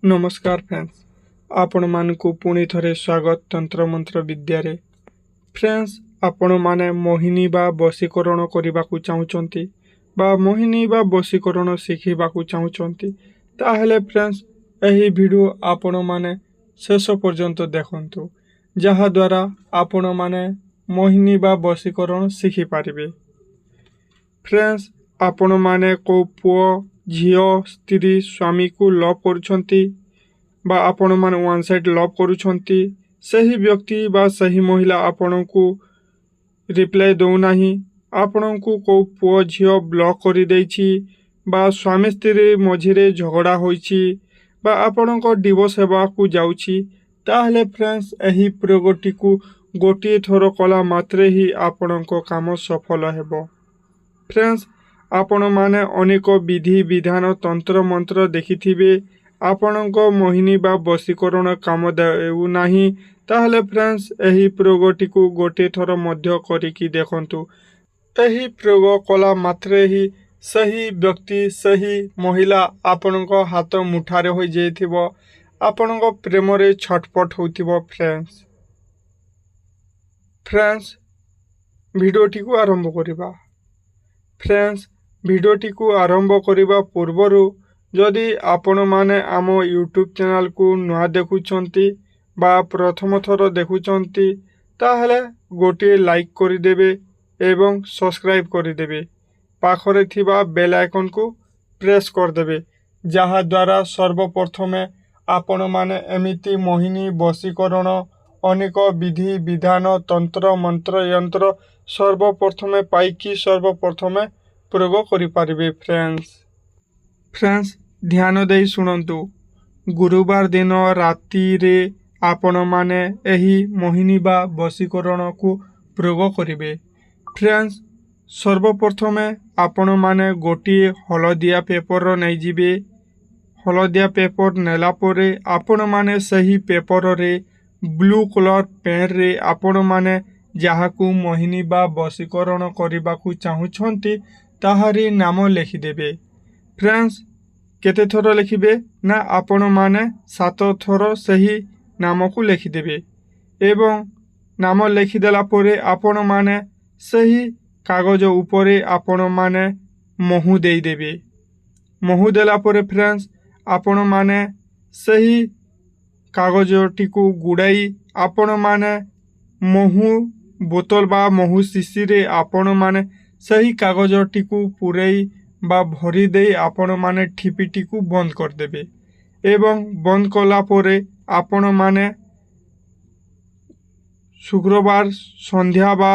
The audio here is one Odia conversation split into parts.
ନମସ୍କାର ଫ୍ରେଣ୍ଡସ୍, ଆପଣମାନଙ୍କୁ ପୁଣି ଥରେ ସ୍ୱାଗତ ତନ୍ତ୍ରମନ୍ତ୍ର ବିଦ୍ୟାରେ। ଫ୍ରେଣ୍ଡସ୍, ଆପଣମାନେ ମୋହିନୀ ବା ବଶୀକରଣ କରିବାକୁ ଚାହୁଁଛନ୍ତି ବା ମୋହିନୀ ବା ବଶୀକରଣ ଶିଖିବାକୁ ଚାହୁଁଛନ୍ତି, ତାହେଲେ ଫ୍ରେଣ୍ଡସ୍, ଏହି ଭିଡ଼ିଓ ଆପଣମାନେ ଶେଷ ପର୍ଯ୍ୟନ୍ତ ଦେଖନ୍ତୁ, ଯାହାଦ୍ୱାରା ଆପଣମାନେ ମୋହିନୀ ବା ବଶୀକରଣ ଶିଖିପାରିବେ। ଫ୍ରେଣ୍ଡସ୍, ଆପଣମାନେ କେଉଁ ପୁଅ, ଝିଅ, ସ୍ତ୍ରୀ, ସ୍ୱାମୀକୁ ଲଭ୍ କରୁଛନ୍ତି ବା ଆପଣମାନେ ୱାନ୍ ସାଇଡ଼୍ ଲଭ୍ କରୁଛନ୍ତି, ସେହି ବ୍ୟକ୍ତି ବା ସେହି ମହିଳା ଆପଣଙ୍କୁ ରିପ୍ଲାଏ ଦେଉନାହିଁ, ଆପଣଙ୍କୁ କେଉଁ ପୁଅ ଝିଅ ବ୍ଲକ୍ କରିଦେଇଛି ବା ସ୍ୱାମୀ ସ୍ତ୍ରୀ ମଝିରେ ଝଗଡ଼ା ହୋଇଛି ବା ଆପଣଙ୍କ ଡିଭୋର୍ସ ହେବାକୁ ଯାଉଛି, ତାହେଲେ ଫ୍ରେଣ୍ଡସ୍, ଏହି ପ୍ରୟୋଗଟିକୁ ଗୋଟିଏ ଥର କଲା ମାତ୍ରେ ହିଁ ଆପଣଙ୍କ କାମ ସଫଳ ହେବ। ଫ୍ରେଣ୍ଡସ୍, ଆପଣମାନେ ଅନେକ ବିଧି ବିଧାନ, ତନ୍ତ୍ର ମନ୍ତ୍ର ଦେଖିଥିବେ, ଆପଣଙ୍କ ମୋହିନୀ ବା ବଶୀକରଣ କାମ ଦେଉନାହିଁ। ତାହେଲେ ଫ୍ରେଣ୍ଡସ୍, ଏହି ପ୍ରୟୋଗଟିକୁ ଗୋଟିଏ ଥର ମଧ୍ୟ କରିକି ଦେଖନ୍ତୁ। ଏହି ପ୍ରୟୋଗ କଲା ମାତ୍ରେ ହିଁ ସେହି ବ୍ୟକ୍ତି, ସେହି ମହିଳା ଆପଣଙ୍କ ହାତ ମୁଠାରେ ହୋଇଯାଇଥିବ, ଆପଣଙ୍କ ପ୍ରେମରେ ଛଟପଟ ହେଉଥିବ। ଫ୍ରେଣ୍ଡସ୍, ଫ୍ରେଣ୍ଡସ୍, ଭିଡ଼ିଓଟିକୁ ଆରମ୍ଭ କରିବା। ଫ୍ରେଣ୍ଡସ୍, ଭିଡ଼ିଓଟିକୁ ଆରମ୍ଭ କରିବା ପୂର୍ବରୁ ଯଦି ଆପଣମାନେ ଆମ ୟୁଟ୍ୟୁବ୍ ଚ୍ୟାନେଲକୁ ନୂଆ ଦେଖୁଛନ୍ତି ବା ପ୍ରଥମ ଥର ଦେଖୁଛନ୍ତି, ତାହେଲେ ଗୋଟିଏ ଲାଇକ୍ କରିଦେବେ ଏବଂ ସବସ୍କ୍ରାଇବ୍ କରିଦେବେ, ପାଖରେ ଥିବା ବେଲ୍ ଆଇକନ୍କୁ ପ୍ରେସ୍ କରିଦେବେ, ଯାହାଦ୍ୱାରା ସର୍ବପ୍ରଥମେ ଆପଣମାନେ ଏମିତି ମୋହିନୀ, ବଶୀକରଣ, ଅନେକ ବିଧି ବିଧାନ, ତନ୍ତ୍ର ମନ୍ତ୍ର, ୟନ୍ତ୍ର ସର୍ବପ୍ରଥମେ ପାଇକି ସର୍ବପ୍ରଥମେ ପ୍ରୟୋଗ କରିପାରିବେ। ଫ୍ରେଣ୍ଡସ୍, ଫ୍ରେଣ୍ଡସ୍, ଧ୍ୟାନ ଦେଇ ଶୁଣନ୍ତୁ। ଗୁରୁବାର ଦିନ ରାତିରେ ଆପଣମାନେ ଏହି ମୋହିନୀ ବା ବଶୀକରଣକୁ ପ୍ରୟୋଗ କରିବେ। ଫ୍ରେଣ୍ଡସ୍, ସର୍ବପ୍ରଥମେ ଆପଣମାନେ ଗୋଟିଏ ହଳଦିଆ ପେପର ନେଇଯିବେ। ହଳଦିଆ ପେପର ନେଲା ପରେ ଆପଣମାନେ ସେହି ପେପରରେ ବ୍ଲୁ କଲର୍ ପେନ୍ରେ ଆପଣମାନେ ଯାହାକୁ ମୋହିନୀ ବା ବଶୀକରଣ କରିବାକୁ ଚାହୁଁଛନ୍ତି, ତାହାରି ନାମ ଲେଖିଦେବେ। ଫ୍ରେଣ୍ଡସ୍, କେତେ ଥର ଲେଖିବେ ନା ଆପଣମାନେ ସାତ ଥର ସେହି ନାମକୁ ଲେଖିଦେବେ ଏବଂ ନାମ ଲେଖିଦେଲା ପରେ ଆପଣମାନେ ସେହି କାଗଜ ଉପରେ ଆପଣମାନେ ମହୁ ଦେଇଦେବେ। ମହୁ ଦେଲା ପରେ ଫ୍ରେଣ୍ଡସ୍, ଆପଣମାନେ ସେହି କାଗଜଟିକୁ ଗୁଡ଼ାଇ ଆପଣମାନେ ମହୁ ବୋତଲ ବା ମହୁ ଶିଶିରେ ଆପଣମାନେ ସେହି କାଗଜଟିକୁ ପୂରେଇ ବା ଭରି ଦେଇ ଆପଣମାନେ ଠିପିଟିକୁ ବନ୍ଦ କରିଦେବେ ଏବଂ ବନ୍ଦ କଲା ପରେ ଆପଣମାନେ ଶୁକ୍ରବାର ସନ୍ଧ୍ୟା ବା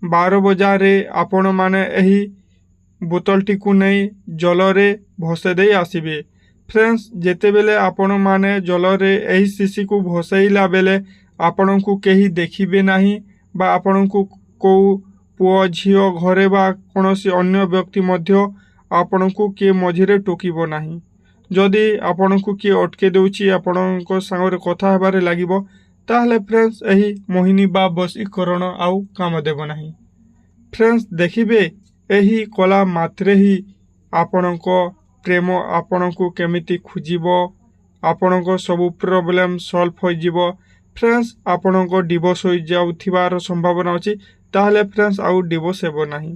12 ବଜାରେ ଆପଣମାନେ ଏହି ବୋତଲଟିକୁ ନେଇ ଜଳରେ ଭସେଇ ଦେଇ ଆସିବେ। ଫ୍ରେଣ୍ଡସ୍, ଯେତେବେଳେ ଆପଣମାନେ ଜଳରେ ଏହି ଶିଶିକୁ ଭସେଇଲା ବେଳେ ଆପଣଙ୍କୁ କେହି ଦେଖିବେ ନାହିଁ ବା ଆପଣଙ୍କୁ କେଉଁ ପୁଅ ଝିଅ ଘରେ ବା କୌଣସି ଅନ୍ୟ ବ୍ୟକ୍ତି ମଧ୍ୟ ଆପଣଙ୍କୁ କିଏ ମଝିରେ ଟୋକିବ ନାହିଁ। ଯଦି ଆପଣଙ୍କୁ କିଏ ଅଟକେଇ ଦେଉଛି, ଆପଣଙ୍କ ସାଙ୍ଗରେ କଥା ହେବାରେ ଲାଗିବ, ତାହେଲେ ଫ୍ରେଣ୍ଡସ୍, ଏହି ମୋହିନୀ ବା ବଶୀକରଣ ଆଉ କାମ ଦେବ ନାହିଁ। ଫ୍ରେଣ୍ଡସ୍, ଦେଖିବେ, ଏହି କଲା ମାତ୍ରେ ହିଁ ଆପଣଙ୍କ ପ୍ରେମ ଆପଣଙ୍କୁ କେମିତି ଖୋଜିବ, ଆପଣଙ୍କ ସବୁ ପ୍ରୋବ୍ଲେମ୍ ସଲ୍ଭ ହୋଇଯିବ। ଫ୍ରେଣ୍ଡସ୍, ଆପଣଙ୍କ ଡିଭୋର୍ସ ହୋଇଯାଉଥିବାର ସମ୍ଭାବନା ଅଛି, ତାହେଲେ ଫ୍ରେଣ୍ଡସ୍, ଆଉ ଡିଭୋର୍ସ ହେବ ନାହିଁ।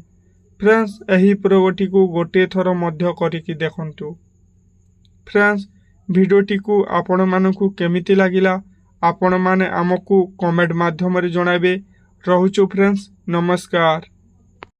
ଫ୍ରେଣ୍ଡସ୍, ଏହି ପ୍ରୟୋଗଟିକୁ ଗୋଟିଏ ଥର ମଧ୍ୟ କରିକି ଦେଖନ୍ତୁ। ଫ୍ରେଣ୍ଡସ୍, ଭିଡ଼ିଓଟିକୁ ଆପଣମାନଙ୍କୁ କେମିତି ଲାଗିଲା, ଆପଣମାନେ ଆମକୁ କମେଣ୍ଟ ମାଧ୍ୟମରେ ଜଣାଇବେ। ରହୁଛୁ ଫ୍ରେଣ୍ଡସ୍, ନମସ୍କାର।